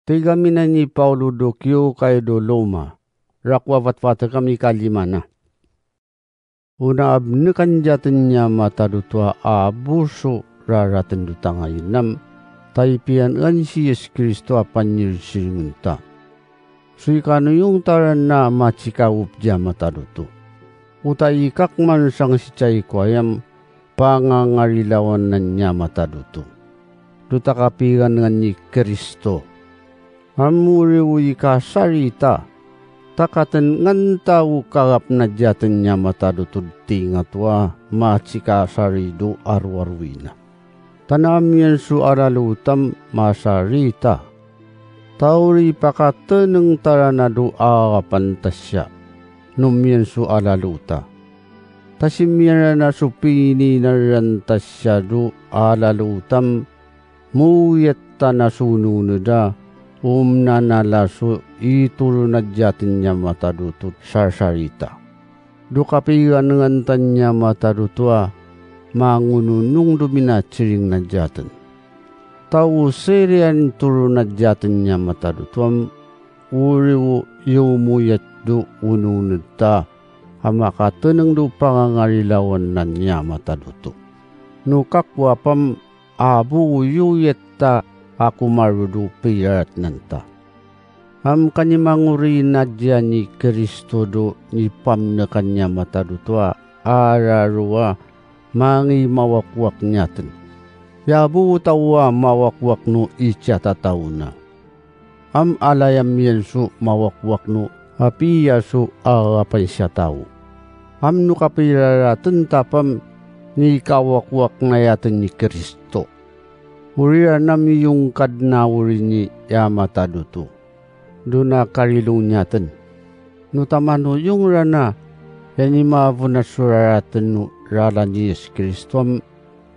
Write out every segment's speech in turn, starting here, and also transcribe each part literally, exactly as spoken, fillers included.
Tig ami nan i Paolo do kiyo kayo do Loma, rakowa fatfatek ami kalima na. Ona abnekan jaten niya matado to a abo so raraten do tangayin am, ta ipiyan'an si Yesu Kristo a panyirsiringen ta. So ikanoyong ta ran na macikaop diya matado to. Ota ikakman sangsi cay ko ayam, pangangarilawan nan niya matado to. Do ta kapiganengan i Kristo. Amori o ikasari ta, ta katenengan ta o kagap na jaten niya matado to di tinga to a macikasari do aroaroy na. Ta na miyan so alalotam masari ta. Ta ori pakateneng ta ran a do agapan ta siya. No miyan so alalo ta. Ta si miyan ran a so pininaran ta siya do alalotam, moyat ta na so ononed a, om nanala so itoron a jaten niya matado to sarsari ta. Do kapiganengan ta niya matado to a, mangononong do minatsiring na jaten. Ta o siriyan toron a jaten niya matado to am, ori o iyomoyat do ononed ta, a makateneng do pangangarilawan nan niya matado to. No kakowa pam, abo o iyoyat ta a komarodo piraratnan ta. Am kani mangori na diyan i Kristo do nipamnekan niya matado to a, araro a, mangimawakowak niyaten. Ya bo o taw a mawakowak no iciyatataw na. Am alayam iyan so mawakowak no apiya so agapan siyataw. Am no kapiraraten ta pam, nikawakowak na iyaten i Kristo. Oriran a miyongkad na orin iyan a matado to. Do na karilong niyaten. No tamano yong ran a, aya ni mabona so raraten no ralan i Yesu Kristo am,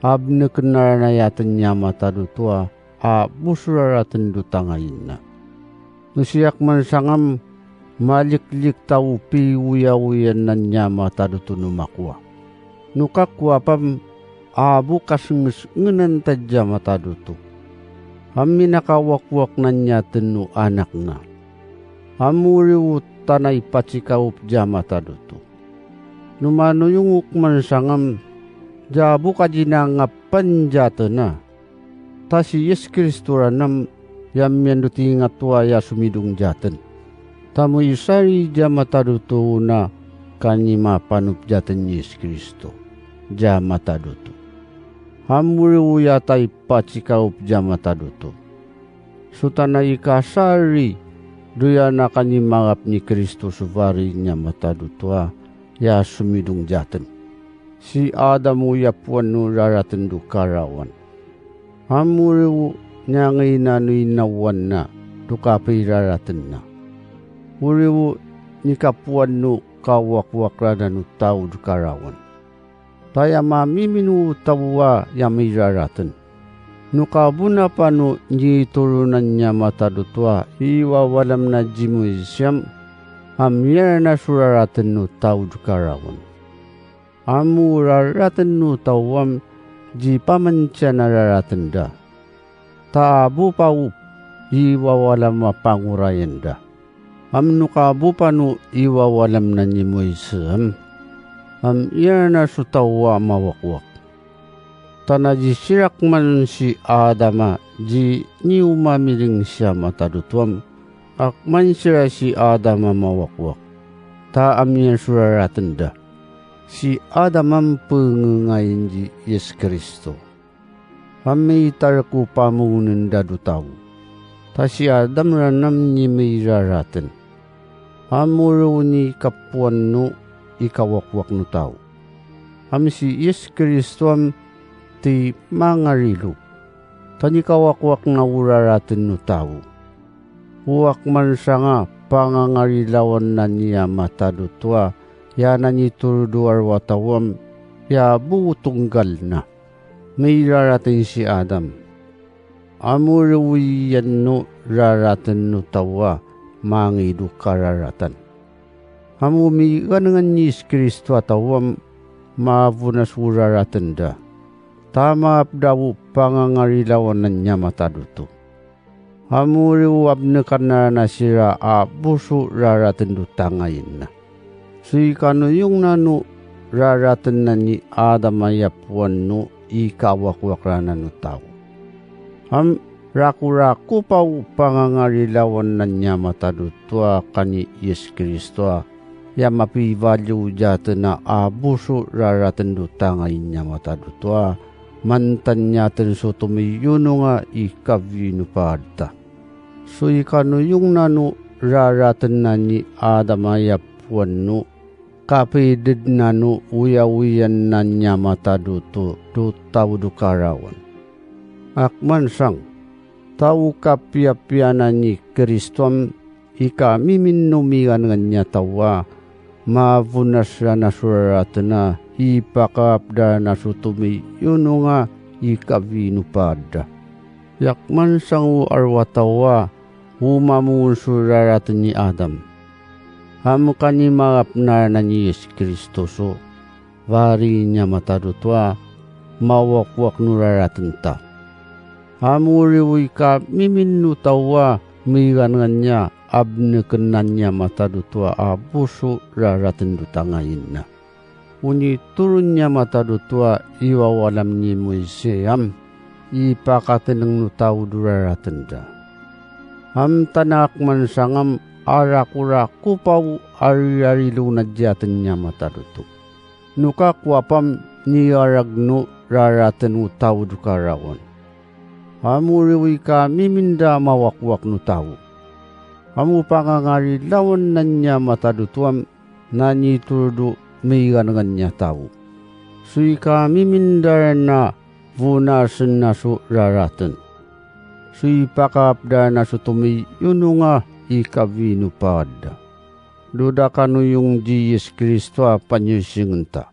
abneken na ran a iyaten iyan a matado to a, a bo so raraten do tangayin na. No siyak man sangam, maliklik ta o piwoyawoyan nan iyan a matado to no makowa. No kakowa pam, a bo kasengesngenan ta diya matado to. Am minakawakowak nan iyaten no anak na. Amori o tanay patsikaop diya matado to. No manoyong ok man sangam, diya bo kadinangapan jaten a. Ta si Yesu Kristo ran am, ya miyan do tinga to a ya somidong jaten. Ta mo isari diya matado to ona kani mapanop jaten i Yesu Kristo. Diya matado to. Amori o ya tay patsikaop diya matado to. So tanay ikasari, do ya na kani mangap ni Kristo so bari niya matado to a, ya somidong jaten. Si Adam o iyapowan no raraten do karawan. Amori o niyangay na no inawan na do kapiraraten na. Ori o nikapowan no kawakowak ranan o taw do karawan. Ta aya mamimino o taw a aya miraraten. No kabona pano nitoronan iyan a matado to a iwawalam na di moy siyam, a miyaran a so raraten o taw do karawan. Amo raraten o taw am di pamantiyana raraten da. Ta abo pawo iwawalam a pangorayan da. Am no kabo pano iwawalam na ni Moise am, am iyan a so taw a mawakowak. Ta na di sirak man si Adam a di niyo mamiring siya matado to am, a kman siran si Adam a mawakowak. Ta am iyan so raraten da. Si Adam am pengengayin di Yesu Kristo. Am itarek o pamogonen da do taw. Ta si Adam ran am nimiraraten. Amo ron i kapowan no ikawakowak no taw. Am si Yesu Kristo am ti mangarilo. Ta nikawakowak na o raraten o taw. O akman sanga pangangarilawan na niyan a matado to a, ya na nitoro do arwa taw am, ya bo o tonggal na. Miraraten si Adam. Amo ron iyan no raraten o taw a mangido kararatan. Amo miganengan ni Yesu Kristo a taw am, mavonas o raraten da. Ta maap da o pangangarilawan na niyan a matado to. Amori o abnkan anan a siran a bo so raratn o tangayin na. So ikanoyong nano raratn na ni Adam a iyapowan o ikawakwak ranan o taw. Am, rakorakopa o pangangarilawan na niyamatado to a kani Yis Kristo a, aya mapibaloy a tana a bo so raratn o tangayin niyamatado to a, mantan iyan tn so tomiyonong a ikabinopaad ta. So ikanoyong nano raratn na ni Adam a iyapowan o kapided nano oyaoyan na niyamatado to do taw do karawan. Akman sang, taw kapiyapiya na ni Kristo am ikamimin o migangan iyan taw a, mabonas anan so raratn a ipakapd anan so tomiyonong a ikabinopaad. Akman sang o arwa taw a, o mamoon so raratn i Adam. Am kani maapn anan i Yis Kristo so, bari niyamatado to a, mawakwak o raratn ta. Amori o ikamimin o taw a migangan iyan, abnkan na niyamatado to a bo so raratn o tangayin na. Onitoron niyamatado to a iwawalam ni Moise am ipakatnng o taw do raratn da. Am tana akman sangam a rakorakopa o ariyarilo na diyatn niyamatado to. Noka kowa pam niyaragn o raratn o taw do karawan. Amori o ikamimin da mawakwak o taw. Am o pangangarilawan na niyamatado to am na nitoro do migangan iyan taw. So ikamimin da ran na bonasn na so raratn. So ipakapd anan so tomiyonong a ikabinopaad. Doda kanoyong di Yis Kristo a panyosingn ta.